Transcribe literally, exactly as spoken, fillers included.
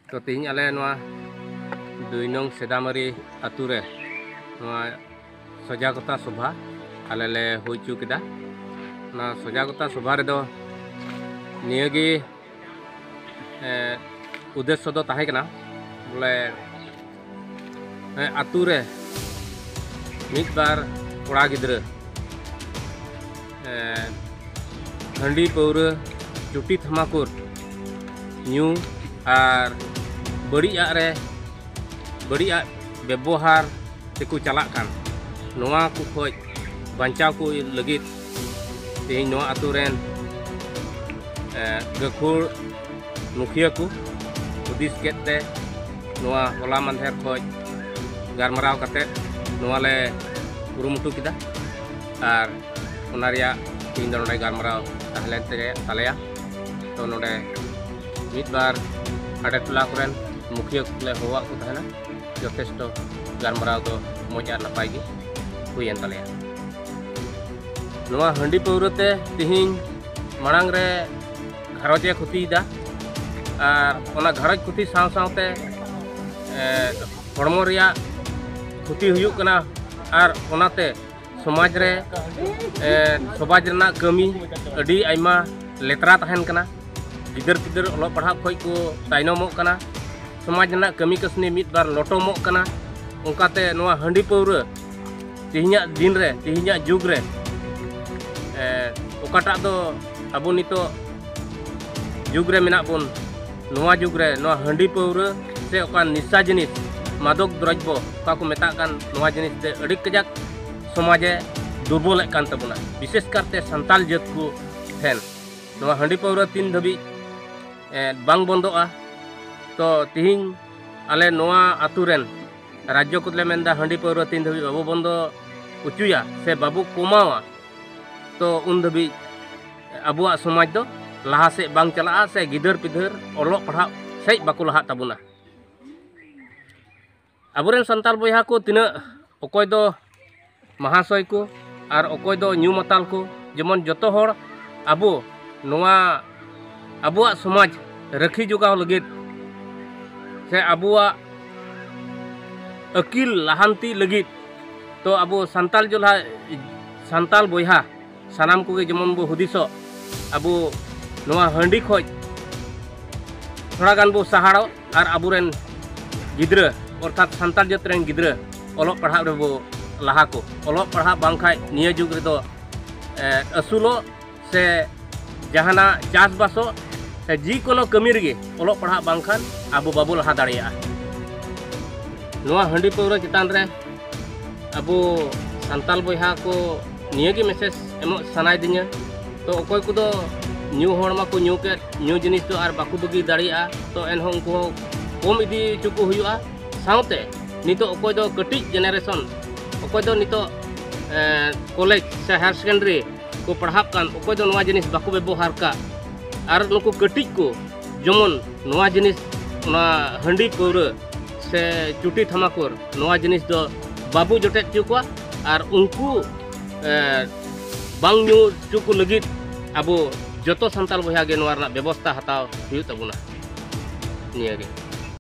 ᱛᱚ, ᱛᱮᱦᱮᱧ ᱟᱞᱮ ᱱᱚᱣᱟ ᱫᱩᱭ ᱱᱚᱝ ᱥᱮᱫᱟᱢᱟᱹᱨᱤ ᱟᱹᱛᱩ ᱨᱮ ᱱᱚᱣᱟ ᱥᱚᱡᱟᱜᱚᱛᱟ ᱥᱚᱵᱷᱟ ᱟᱞᱮ ᱞᱮ ᱦᱩᱭ ᱦᱚᱪᱚ ᱠᱮᱫᱟ᱾ ᱚᱱᱟ ᱥᱚᱡᱟᱜᱚᱛᱟ ᱥᱚᱵᱷᱟ ᱨᱮᱫᱚ ᱱᱤᱭᱟᱹᱜᱮ, ᱮ, ᱩᱫᱽᱫᱮᱥᱥᱚ ᱫᱚ ᱛᱟᱦᱮᱸ ᱠᱟᱱᱟ, ᱵᱚᱞᱮ, ᱮ, ᱟᱹᱛᱩ ᱨᱮ ᱢᱤᱫ ᱵᱟᱨ ᱠᱚᱲᱟ ᱜᱤᱫᱽᱨᱟᱹ, ᱮ, ᱦᱟᱺᱰᱤ ᱯᱟᱹᱣᱨᱟᱹ, ᱪᱩᱴᱤ ᱛᱷᱟᱢᱟᱠᱩᱨ ᱧᱩ ᱟᱨ ᱵᱟᱹᱲᱤᱡᱟᱜ ᱨᱮ, ᱵᱟᱹᱲᱤᱡᱟᱜ ᱵᱮᱵᱚᱦᱟᱨ ᱛᱮᱠᱚ ᱪᱟᱞᱟᱜ ᱠᱟᱱ, ᱱᱚᱣᱟ ᱠᱚ ᱠᱷᱚᱡ ᱵᱟᱧᱪᱟᱣ ᱠᱚ ᱞᱟᱹᱜᱤᱫ ᱛᱮᱦᱮᱧ ᱱᱚᱣᱟ ᱟᱹᱛᱩ ᱨᱮᱱ, ᱮ, ᱜᱟᱹᱠᱷᱩᱲ ᱢᱩᱠᱷᱤᱭᱟᱹ ᱠᱚ ᱦᱩᱫᱤᱥ ᱠᱮᱫ ᱛᱮ ᱱᱚᱣᱟ ᱦᱚᱞᱟ ᱢᱟᱫᱷᱮᱨ ᱠᱷᱚᱡ ᱜᱟᱞᱢᱟᱨᱟᱣ ᱠᱟᱛᱮ ᱱᱚᱣᱟ ᱞᱮ ᱠᱩᱨᱩᱢᱩᱴᱩ ᱠᱮᱫᱟ᱾ ᱟᱨ ᱚᱱᱟ ᱨᱮᱭᱟᱜ ᱛᱮᱦᱮᱧ ᱫᱚ ᱱᱚᱰᱮ ᱜᱟᱞᱢᱟᱨᱟᱣ ᱛᱟᱦᱮᱸ ᱞᱮᱱ ᱛᱮ ᱛᱟᱞᱮᱭᱟ᱾ ᱛᱚ, ᱱᱚᱰᱮ ᱢᱤᱫ ᱵᱟᱨ ᱟᱰᱮ ᱴᱚᱞᱟ ᱠᱚᱨᱮᱱ ᱢᱩᱠᱷᱤᱭᱟᱹ ᱠᱚᱞᱮ ᱦᱚᱦᱚᱣᱟᱫ ᱠᱚ ᱛᱟᱦᱮᱱᱟ᱾ ᱡᱚᱛᱷᱮᱥᱴᱚ ᱜᱟᱞᱢᱟᱨᱟᱣ ᱫᱚ ᱢᱚᱡᱽ ᱟᱨ ᱱᱟᱯᱟᱭ ᱜᱮ ᱦᱩᱭᱮᱱ ᱛᱟᱞᱮᱭᱟ᱾ ᱱᱚᱣᱟ ᱦᱟᱺᱰᱤ ᱯᱟᱹᱣᱨᱟᱹ ᱛᱮ ᱛᱮᱦᱮᱧ ᱢᱟᱲᱟᱝ ᱨᱮ ᱜᱷᱟᱨᱚᱸᱡᱽ ᱮ ᱠᱷᱚᱛᱤᱭᱮᱫᱟ, ᱟᱨ ᱚᱱᱟ ᱜᱷᱟᱨᱚᱸᱡᱽ ᱠᱷᱚᱛᱤ ᱥᱟᱶ ᱥᱟᱶᱛᱮ, ᱮ, ᱦᱚᱲᱢᱚ ᱨᱮᱭᱟᱜ ᱠᱷᱚᱛᱤ ᱦᱩᱭᱩᱜ ᱠᱟᱱᱟ, ᱟᱨ ᱚᱱᱟᱛᱮ ᱥᱚᱢᱟᱡᱽ ᱨᱮ, ᱮ, ᱥᱚᱢᱟᱡᱽ ᱨᱮᱱᱟᱜ ᱠᱟᱹᱢᱤ ᱟᱹᱰᱤ ᱟᱭᱢᱟ ᱞᱮᱛᱨᱟ ᱛᱟᱦᱮᱱ ᱠᱟᱱᱟ᱾ ᱜᱤᱫᱟᱹᱨ ᱯᱤᱫᱟᱹᱨ ᱚᱞᱚᱜ ᱯᱟᱲᱦᱟᱜ ᱠᱷᱚᱡ ᱠᱚ ᱛᱟᱭᱱᱚᱢᱚᱜ ᱠᱟᱱᱟ᱾ ᱥᱚᱢᱟᱡᱽ ᱨᱮᱱᱟᱜ ᱠᱟᱹᱢᱤ ᱠᱟᱹᱥᱱᱤ ᱢᱤᱫ ᱵᱟᱨ ᱞᱚᱴᱚᱢᱚᱜ ᱠᱟᱱᱟ᱾ ᱚᱱᱠᱟᱛᱮ ᱱᱚᱣᱟ ᱦᱟᱺᱰᱤ ᱯᱟᱹᱣᱨᱟᱹ ᱛᱮᱦᱮᱧᱟᱜ ᱫᱤᱱ ᱨᱮ, ᱛᱮᱦᱮᱧᱟᱜ ᱡᱩᱜᱽ ᱨᱮ, ᱮ, ᱚᱠᱟᱴᱟᱜ ᱫᱚ ᱟᱵᱚ ᱱᱤᱛᱚᱜ ᱡᱩᱜᱽ ᱨᱮ ᱢᱮᱱᱟᱜ ᱵᱚᱱ, ᱱᱚᱣᱟ ᱡᱩᱜᱽ ᱨᱮ ᱱᱚᱣᱟ ᱦᱟᱺᱰᱤ ᱯᱟᱹᱣᱨᱟᱹ ᱥᱮ ᱚᱠᱟ ᱱᱤᱥᱟ ᱡᱤᱱᱤᱥ, ᱢᱟᱫᱚᱠ ᱫᱨᱚᱵᱽᱵᱚ ᱚᱠᱟ ᱠᱚ ᱢᱮᱛᱟᱜ ᱠᱟᱱ, ᱱᱚᱣᱟ ᱡᱤᱱᱤᱥ ᱛᱮ ᱟᱹᱰᱤ ᱠᱟᱡᱟᱠ ᱥᱚᱢᱟᱡᱽ ᱮ ᱫᱩᱨᱵᱚᱞᱮᱫ ᱠᱟᱱ ᱛᱟᱵᱚᱱᱟ, ᱵᱤᱥᱮᱥ ᱠᱟᱨᱛᱮ ᱥᱟᱱᱛᱟᱞ ᱡᱟᱹᱛ ᱠᱚ ᱴᱷᱮᱱ᱾ ᱱᱚᱣᱟ ᱦᱟᱺᱰᱤ ᱯᱟᱹᱣᱨᱟᱹ ᱛᱤᱱ ᱫᱷᱟᱹᱵᱤᱡ, ᱮ, ᱵᱟᱝ ᱵᱚᱱᱫᱚᱜᱼᱟ, ᱛᱚ ᱛᱤᱦᱤᱧ ᱟᱞᱮ ᱱᱚᱣᱟ ᱟᱹᱛᱩ ᱨᱮᱱ ᱨᱟᱡᱽᱡᱚ ᱠᱚᱞᱮ ᱢᱮᱱᱫᱟ, ᱦᱟᱺᱰᱤ ᱯᱟᱹᱣᱨᱟᱹ ᱛᱤᱱ ᱫᱷᱟᱹᱵᱤᱡ ᱵᱟᱵᱚ ᱵᱚᱱᱫᱚ ᱦᱚᱪᱚᱭᱟ ᱥᱮ ᱵᱟᱵᱚ ᱠᱚᱢᱟᱣᱟ, ᱛᱚ ᱩᱱ ᱫᱷᱟᱹᱵᱤᱡ ᱟᱵᱚᱣᱟᱜ ᱥᱚᱢᱟᱡᱽ ᱫᱚ ᱞᱟᱦᱟ ᱥᱮᱫ ᱵᱟᱝ ᱪᱟᱞᱟᱜᱼᱟ, ᱥᱮ ᱜᱤᱫᱟᱹᱨ ᱯᱤᱫᱟᱹᱨ ᱚᱞᱚᱜ ᱯᱟᱲᱦᱟᱜ ᱥᱮᱫ ᱵᱟᱠᱚ ᱞᱟᱦᱟᱜ ᱛᱟᱵᱚᱱᱟ᱾ ᱟᱵᱚᱨᱮᱱ ᱥᱟᱱᱛᱟᱲ ᱵᱚᱭᱦᱟ ᱠᱚ ᱛᱤᱱᱟᱹᱜ, ᱚᱠᱚᱭ ᱫᱚ ᱢᱟᱦᱟᱥᱚᱭ ᱠᱚ ᱟᱨ ᱚᱠᱚᱭ ᱫᱚ ᱧᱩ ᱢᱟᱛᱟᱞ ᱠᱚ, ᱡᱮᱢᱚᱱ ᱡᱚᱛᱚ ᱦᱚᱲ ᱟᱵᱚ ᱱᱚᱣᱟ ᱟᱵᱚᱣᱟᱜ ᱥᱚᱢᱟᱡᱽ ᱨᱟᱹᱠᱷᱤ ᱡᱚᱜᱟᱣ ᱞᱟᱹᱜᱤᱫ ᱥᱮ ᱟᱵᱚᱣᱟᱜ ᱟᱹᱠᱤᱞ ᱞᱟᱦᱟᱱᱛᱤ ᱞᱟᱹᱜᱤᱫ ᱛᱚ ᱟᱵᱚ ᱥᱟᱱᱛᱟᱞ ᱡᱚᱞᱦᱟ, ᱥᱟᱱᱛᱟᱞ ᱵᱚᱭᱦᱟ ᱥᱟᱱᱟᱢ ᱠᱚᱜᱮ ᱡᱮᱢᱚᱱ ᱵᱚ ᱦᱩᱫᱤᱥᱚᱜ, ᱟᱵᱚ ᱱᱚᱣᱟ ᱦᱟᱺᱰᱤ ᱠᱷᱚᱡ ᱛᱷᱚᱲᱟ ᱜᱟᱱ ᱵᱚ ᱥᱟᱦᱟᱲᱚᱜ ᱟᱨ ᱟᱵᱚᱨᱮᱱ ᱜᱤᱫᱽᱨᱟᱹ ᱚᱨᱛᱷᱟᱛ ᱥᱟᱱᱛᱟᱲ ᱡᱟᱹᱛ ᱨᱮᱱ ᱜᱤᱫᱽᱨᱟᱹ ᱚᱞᱚᱜ ᱯᱟᱲᱦᱟᱜ ᱨᱮᱵᱚ ᱞᱟᱦᱟ ᱠᱚ᱾ ᱚᱞᱚᱜ ᱯᱟᱲᱦᱟᱜ ᱵᱟᱝᱠᱷᱟᱡ ᱱᱤᱭᱟᱹ ᱡᱩᱜᱽ ᱨᱮᱫᱚ ᱮ, ᱟᱹᱥᱩᱞᱚᱜ ᱥᱮ ᱡᱟᱦᱟᱱᱟᱜ ᱪᱟᱥᱵᱟᱥᱚᱜ ᱥᱮ ᱡᱮᱠᱳᱱᱳ ᱠᱟᱹᱢᱤ ᱨᱮᱜᱮ ᱚᱞᱚᱜ ᱯᱟᱲᱦᱟᱜ ᱵᱟᱝᱠᱷᱟᱱ ᱟᱵᱚ ᱵᱟᱵᱚ ᱞᱟᱦᱟ ᱫᱟᱲᱮᱭᱟᱜᱼᱟ᱾ ᱱᱚᱣᱟ ᱦᱟᱺᱰᱤ ᱯᱟᱹᱣᱨᱟᱹ ᱪᱮᱛᱟᱱ ᱨᱮ ᱟᱵᱚ ᱥᱟᱱᱛᱟᱞ ᱵᱚᱭᱦᱟ ᱠᱚ ᱱᱤᱭᱟᱹᱜᱮ ᱢᱮᱥᱮᱡᱽ ᱮᱢᱚᱜ ᱥᱟᱱᱟᱭᱮᱫᱤᱧᱟ᱾ ᱛᱚ ᱚᱠᱚᱭ ᱠᱚᱫᱚ ᱧᱩ ᱦᱚᱲ ᱢᱟᱠᱚ ᱧᱩ ᱠᱮᱫ, ᱧᱩ ᱡᱤᱱᱤᱥ ᱫᱚ ᱟᱨ ᱵᱟᱠᱚ ᱵᱟᱹᱜᱤ ᱫᱟᱲᱮᱭᱟᱜᱼᱟ, ᱛᱚ ᱮᱱᱦᱚᱸ ᱩᱱᱠᱩ ᱦᱚᱸ ᱠᱚᱢ ᱤᱫᱤ ᱦᱚᱪᱚ ᱠᱚ ᱦᱩᱭᱩᱜᱼᱟ᱾ ᱥᱟᱶᱛᱮ ᱱᱤᱛᱚᱜ ᱚᱠᱚᱭ ᱫᱚ ᱠᱟᱹᱴᱤᱡ ᱡᱮᱱᱟᱨᱮᱥᱚᱱ, ᱚᱠᱚᱭ ᱫᱚ ᱱᱤᱛᱚᱜ ᱠᱚᱞᱮᱡᱽ ᱥᱮ ᱦᱟᱭᱟᱨ ᱥᱮᱠᱮᱱᱰᱟᱨᱤ ᱠᱚ ᱯᱟᱲᱦᱟᱜ ᱠᱟᱱ, ᱚᱠᱚᱭ ᱫᱚ ᱱᱚᱣᱟ ᱡᱤᱱᱤᱥ ᱵᱟᱠᱚ ᱵᱮᱵᱚᱦᱟᱨ ᱠᱟᱜ, ᱟᱨ ᱱᱩᱠᱩ ᱠᱟᱹᱴᱤᱡ ᱠᱚ ᱡᱮᱢᱚᱱ ᱱᱚᱣᱟ ᱡᱤᱱᱤᱥ, ᱚᱱᱟ ᱦᱟᱺᱰᱤ ᱯᱟᱹᱣᱨᱟᱹ ᱥᱮ ᱪᱩᱴᱤ ᱛᱷᱟᱢᱟᱠᱩᱨ, ᱱᱚᱣᱟ ᱡᱤᱱᱤᱥ ᱫᱚ ᱵᱟᱵᱚ ᱡᱚᱴᱮᱫ ᱦᱚᱪᱚ ᱠᱚᱣᱟ᱾ ᱟᱨ ᱩᱱᱠᱩ ᱮ, ᱵᱟᱝ ᱧᱩ ᱦᱚᱪᱚ ᱠᱚ ᱞᱟᱹᱜᱤᱫ ᱟᱵᱚ ᱡᱚᱛᱚ ᱥᱟᱱᱛᱟᱲ ᱵᱚᱭᱦᱟ ᱜᱮ ᱱᱚᱣᱟ ᱨᱮᱱᱟᱜ ᱵᱮᱵᱚᱥᱛᱷᱟ ᱦᱟᱛᱟᱣ ᱦᱩᱭᱩᱜ ᱛᱟᱵᱚᱱᱟ᱾ ᱱᱤᱭᱟᱹᱜᱮ᱾